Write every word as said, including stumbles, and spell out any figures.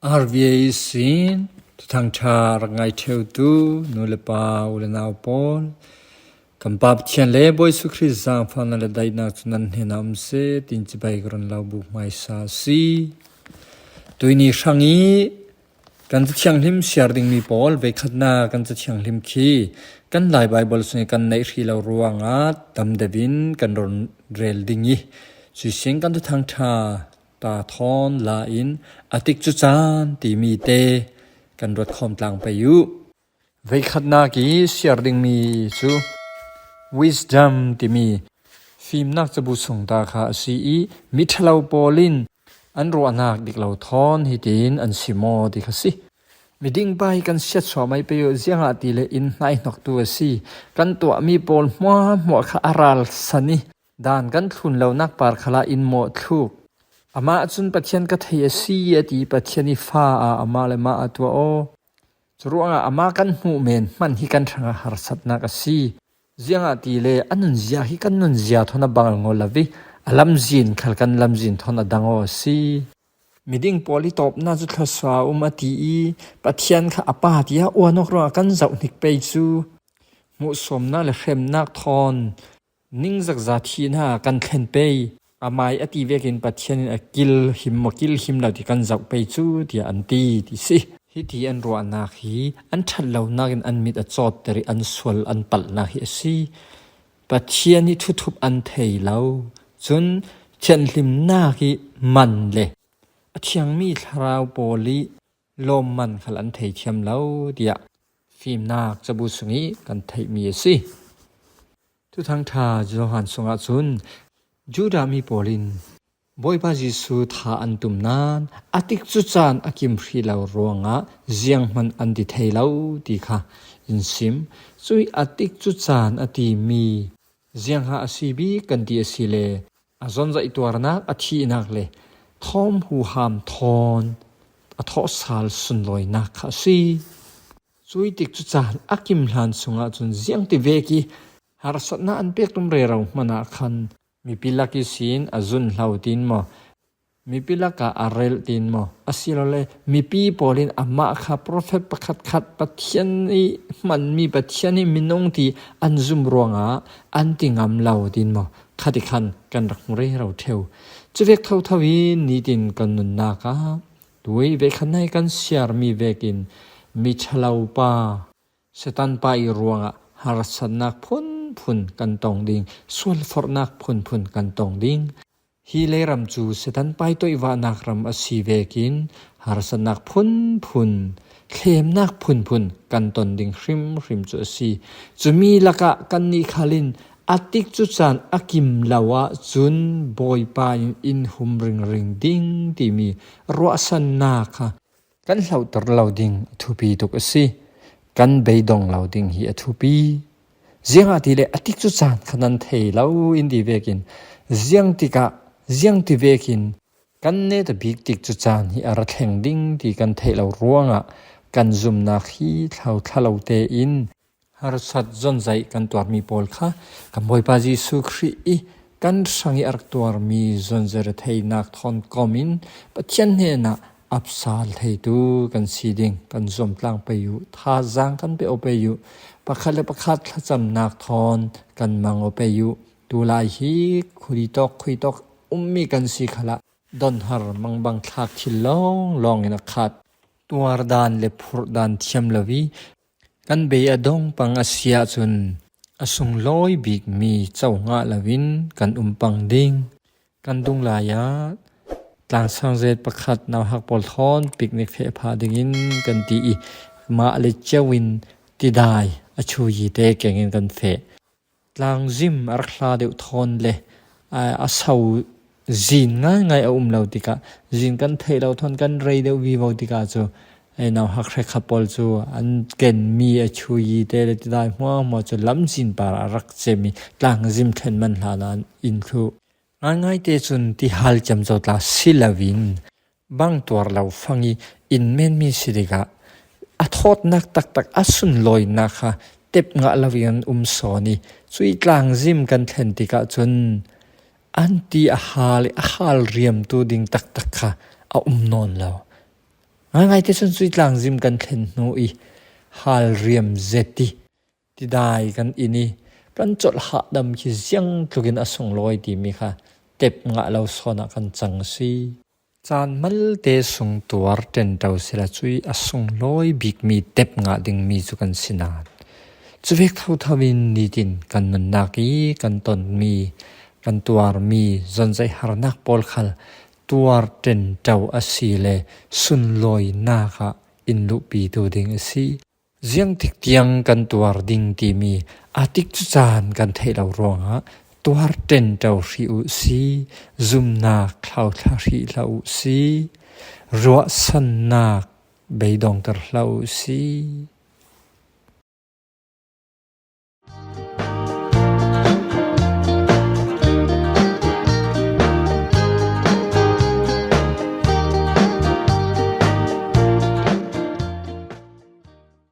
R V A sin Thuthang Ṭha rak ngaiṭheutu nu le pa, u le nau pawl, kan Pa Pathian le Bawi Jesuh Khrih zaangfahnak le daihnak cu nan hnenah um seh, tin cibai ka run lo buk hmaisa a si. Tuihni hrang i kan Cathianghlim siar dingmi pawl, veikhatnak kan Cathianghlim khi kan Lai Baibal sung i kan neih hrih lo ruangah tam deuh in kan run rel ding i, cuih sin kan Thuthang Ṭha ta thawn la in a tikcu caan timi te kan ruat khawm tlang pei u. Veikhatnak i siar dingmi cu Wisdom timi fimnak cabu sung ta kha a si i, miṭhalo pawl in an ruahnak dik lo thawn hitin an sim aw ti kha si. Miding pa hi kan siatsuah mai pei u, ziangahtile inn hnaihnoktu a si. Kan tuahmi pawl hmuahhmuah kha a ralsan i, dan kan thlun lonak par khalah in mawhthluk. Amah cun Pathian ka thei a si, a ti. Pathian i fa ah amah le mah a tuah aw. Curuangah amah kan hmuh men hmanh hi kan hrangah harsatnak a si. Ziangahtile a nunzia hi kan nunzia thawn a bang ngol lo i, a lamzin khal kan lamzin thawn a dang aw a si. Miding pawl i tawpna cu thluasuah a um, a ti i, Pathian kha a pa tiah uanok ruangah kan zoh hnik pei cu, hmuhsuamnak le hremnak thawn ningzakza thihnak kan thlen pei. Amai a ti vekin Pathian in a kil him maw, kil him lo ti kan zoh pei cu, tiah an ti ti si. Hiti an ruahnak hi an ṭhat lonak in an mit a cawtter i an sual an palhnak hi a si. Pathian i thuthup an thei lo. Cun thianhlimnak i man le a thiangmi thlarau pawl i lawmman khal an thei thiam lo, tiah fimnak cabu sung i kan theihmi a si. Thuthang Ṭha Johan sungah cun Judah mi pawl in Bawipa Jesuh tha an tum nain a tikcu caan a kim hrih lo ruangah zianghman an ti thei lo ti kha in sim. Cuih a tikcu caan a timi ziangha a si bik kan ti a si le, a zonzaih tuarnak, a thihnak le thawm huham thawn a thawhsal sunlawinak kha a si. Cuih tikcu caan a kim hlan sungah cun ziangtivek i harsatnak an pek tum rero hmanh ah khan mipi lak ihsin a zun hlo tin maw, mipi lakah a relh tin maw, asilole mipi pawl in amah kha profet pakhatkhat, Pathian i hmanmi, Pathian i minung ti an zum ruangah an ti ngam lo tin maw, khatikhan kan rak hmu rero ṭheu. Cuvek thotho in nitin kan nunnak ah tui veikhat hna i kan siarmi vekin miṭhalo pa Satan pa i ruangah harsatnak phunphun kan tong ding, sualforhnak phunphun kan tong ding. Hi leiram cu Satan pa i toihvahnak ram a si vekin harsatnak phunphun, thlemnak phunphun kan ton ding hrimhrim cu a si. Cumi lakah kannih khal in a tikcu caan a kim lo ahcun Bawipa in in hum ringring ding timi ruahsannak kha kan hlohter lo ding a thupi tuk a si. Kan beidong lo ding hi a thupi. Ziangahtile a tikcu caan kha nan thei lo in ti vekin, ziang tikah, ziangtivekin kan neta bik tikcu caan hi a ra thleng ding ti kan theih lo ruangah kan zumnak hi thlo thla lo tein harsat zonzaih kan tuarmi pawl kha kan Bawipa Jesuh Khrih i kan hrang i a rak tuarmi zonzet a theinak thawn kom in Pathian hnenah apsal theitu kan si ding kan zuamtlang pei u, thazaang kan pe aw pei u, pakhat le pakhat thlacamnak thawn kan mang aw pei u. Tulai hi khuitawk khuitawk ummi kan si khalah donhar mangbang thlak thil lawnglawng in a khat. Tuardan le phurhdan thiam lo i kan bei a dong pang a si ahcun a sunglawi bikmi co ngah loin kan um pang ding. Kan dunglai ah tlang sangzet pakhat nauhak pawl thawn picnic feh phah dingin kan ti i, mah le cio in tidai a chuyi te kengin kan feh. Tlangzim a rak hla deuh thawn le a, a so zin ngaingai a um lo tikah, zin kan theih lo thawn kan rei deuh vivo tikah cu, ei, nauhak hrekkhat pawl cu an kenmi a chuyi te le tidai hmuahhmuah cu lamzin par a rak cem i tlangzim thlen man hlan ah an in thluh. Ngaingai te cun tihal ciamco tla si loin bang tuar lo fang i in menmi si tikah a thawtnak taktak, a sunlawinak kha tep ngah loin an um sawn i, cuih tlangzim kan thlen tikah cun an ti a hal i a hal riamtu ding taktak kha a um nawn lo. Ngaingaite cun cuih tlangzim kan thlen hnu i hal riam zet i tidai kan in i kan colh hahdam khi ziangtlukin a sunglawi timi kha tep ngah lo sawn ah kan cang a si. Caan malte sung tuar ṭenṭo sila cuih a sunglawi bikmi tep ngah dingmi cu kan si nain cuvek thotho in nitin kan nunnak i kan tonmi kan tuarmi zonzai harnak pawl khal tuar ṭenṭo a si le sunlawinak ah in luhpitu ding a si. Ziangtik tiang kan tuar ding timi a tik cu caan kan theih lo ruangah tuar ṭenṭo hrih uh si, zumnak thlauthla hrih hlah uh si, ruahsannak beidongter hlah uh si.